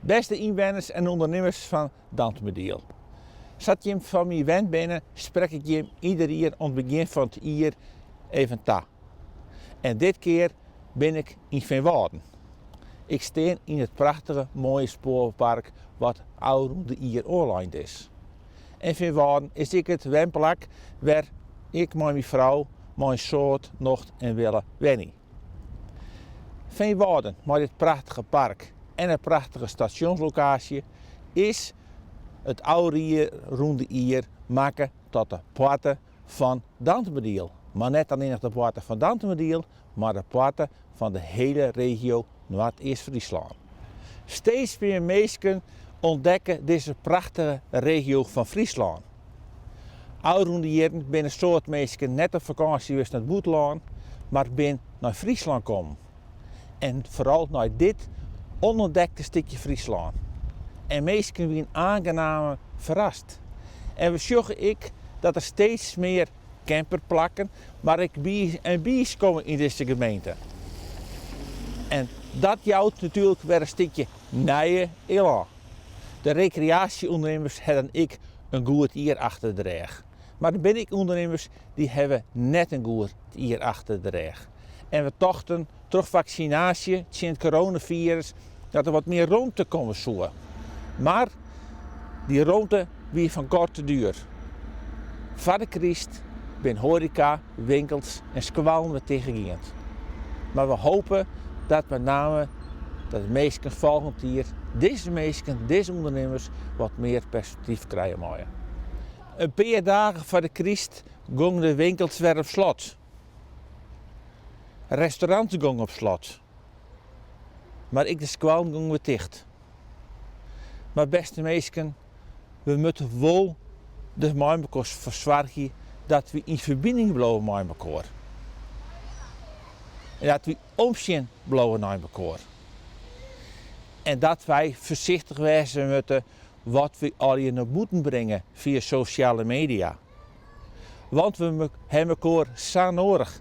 Bêste ynwenners en ûndernimmers fan Dantumadiel. Sa't jim fan my wend binne, sprek ik jim ieder jier oan it begjin fan it jier even ta. En dit kear bin ik yn Feanwâlden. Ik stean yn it prachtige moaie spoarpark wat ôfrûne jier oanlein is. En Feanwâlden is ek it wenplak wêr ik mei myn frou mei in soad nocht en wille wenje. Feanwâlden mei dit prachtige park en in prachtige stasjonslokaasje is it ôfrûne jier makke tot de poarte fan Dantumadiel. Mar net allinnich de poarte fan Dantumadiel, mar de poarte fan de hiele regio Noardeast-Fryslân. Steeds mear minsken ûntdekke dizze prachtige regio fan Fryslân. Ofrûne jierren binne in soad minsken net op fakânsje west nei it bûtenlân, mar bin nei Fryslân kommen. En foaral nei dit ûnûntdekte stikje Fryslân. En minsken wiene oangenaam ferrast. En we sjogge ek dat der steeds mear camperplakken, mar ek B&B's komme yn dizze gemeente. En dat jout natuerlik wer in stikje nije elan. De rekreaasje-ûndernimmers hawwe dan ek in goed jier achter de rêch. Mar der binne ek ûndernimmers dy hawwe net in goed jier achter de rêch. En we tochten troch faksinaasje tsjin it coronafirus dat der wat mear romte komme soe. Mar dy romte wie fan korte duer. Foar de kryst binne hoareka, winkels en skoallen wer tichtgien. Mar we hope dat met name dat de minsken folgjend jier, dizze minsken, dizze ûndernimmers, wat mear perspektyf krije meie. In pear dagen foar de kryst gongen de winkels wer op slot. Restaurants gongen op slot. Mar ek de skoallen gongen wer ticht. Mar bêste minsken, we moatte wol der mei mekoar foar soargje dat we yn ferbining bliuwe mei mekoar. En dat we omsjen bliuwe nei mekoar. En dat wy foarsichtich wêze moatte wat we allegear nei bûten bringe fia sosjale media. Want we hawwe mekoar sa noadich,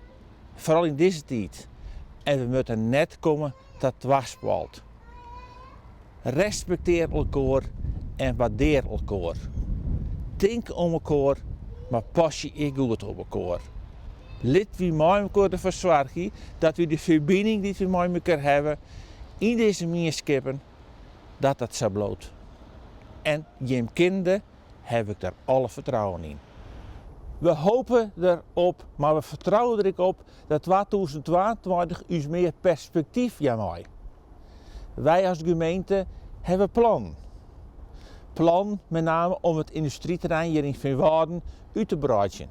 foaral yn dizze tiid. En we moatte net komme ta twaspalt. Respektear elkoar en waardear elkoar. Tink om elkoar, mar pas je ek goed op elkoar. Lit wy mei elkoar derfoar soargje dat wy de ferbining dy't wy mei elkoar hawwe yn dizze mienskippen, dat dat sa bliuwt. En jim kinnende haw ik der alle fertrouwen yn. We hope der op, mar we fertrouwe der ek op dat 2022 ús mear perspektyf jaan mei. Wy as gemeente hawwe plannen. Plannen met name om it yndustryterrein hjir yn Feanwâlden út te wreidzjen.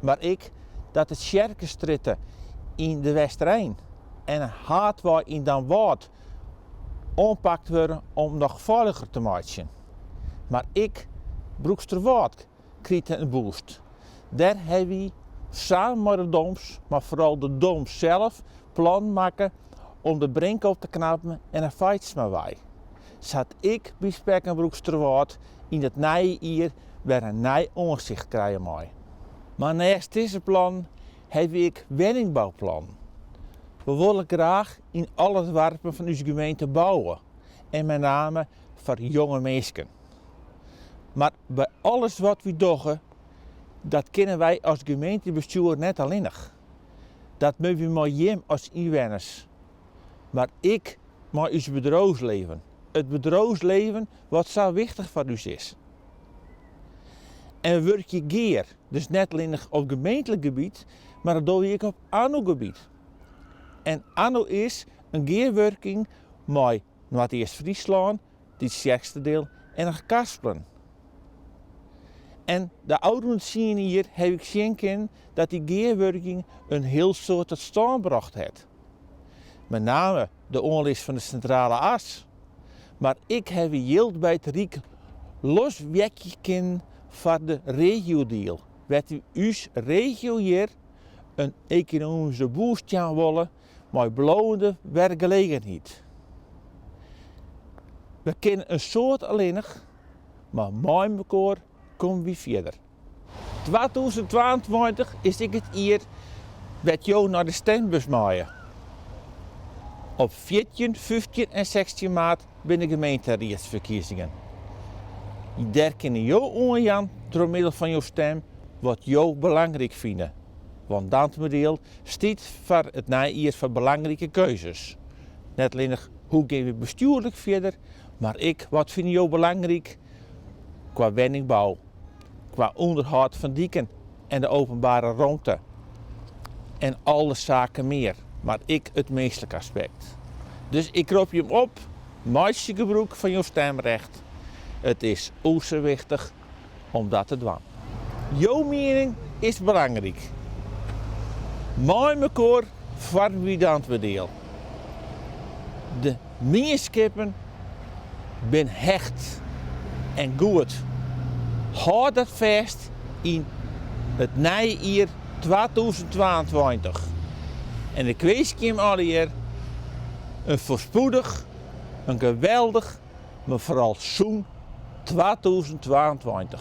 Mar ek dat de Tsjerkestrjitte yn De Westerein en de Haadwei yn Damwâld oanpakt wurde om noch feiliger te meitsjen. Mar ek Broeksterwâld krijt in boost. Dêr hawwe wy samen mei de doms, mar foaral de dom sels, plannen makke om de brink op te knappen en in Feitsmawei. Sa't ek by Spek en Broeksterwâld yn it nije jier wer in nij oansicht krije mei. Mar neist dizze plannen hawwe wy ek wenningbouplannen. We wolle graach yn alle doarpen fan ús gemeente bouwe en met name foar jonge minsken. Mar by alles wat wy dogge, dat kinne wy as gemeentebestjoer net allinnich. Dat moatte wy mei jim as ynwenners, mar ek mei ús bedriuwslibben. It bedriuwslibben wat sa wichtich foar ús is. En we wurkje gear, dus net allinnich op gemeentlik gebiet, mar dat dogge we ek op ANNO-gebiet. En ANNO is in gearwurking mei Noardeast-Fryslân, Tytsjerksteradiel en Achtkarspelen. En de ôfrûne tsien jier haw ik sjen kinnen dat dy gearwurking in hiel soad tot stân brocht hat. Met name de oanlis fan de Sintrale As. Mar ek hawwe wy jild by it Ryk loswekje kinnen foar de regiodeal, wêr't wy ús regio hjir in ekonomyske boost jaan wolle mei bliuwende werkgelegenheid. We kinne in soad allinnich, mar mei mekoar komme wy fierder. 2022 is ek it jier wêr't jo nei de stimbus meie. Op 14, 15 en 16 maart binne gemeenteriedsferkiezingen. Dêr kinne jo oanjaan troch middel fan jo stim wat jo belangryk fine. Want Dantumadiel stiet foar it nije jier foar belangrike keuzes. Net allinnich hoe gean we bestjoerlik fierder, mar ek wat fine jo belangryk kwa wenningbou, kwa ûnderhâld fan diken en de openbare romte en alle saken mear, mar ek it minsklik aspekt. Dus ik rop jim op, meitsje gebrûk fan jo stemrecht. It is o sa wichtich om dat te dwaan. Jo miening is belangryk. Mei mekoar foarmje wy Dantumadiel. De mienskippen binne hecht en goed. Hâld dat fêst yn it nije jier 2022. En ik winskje jim allegear in foarspoedich, in geweldich, mar foaral sûn 2022.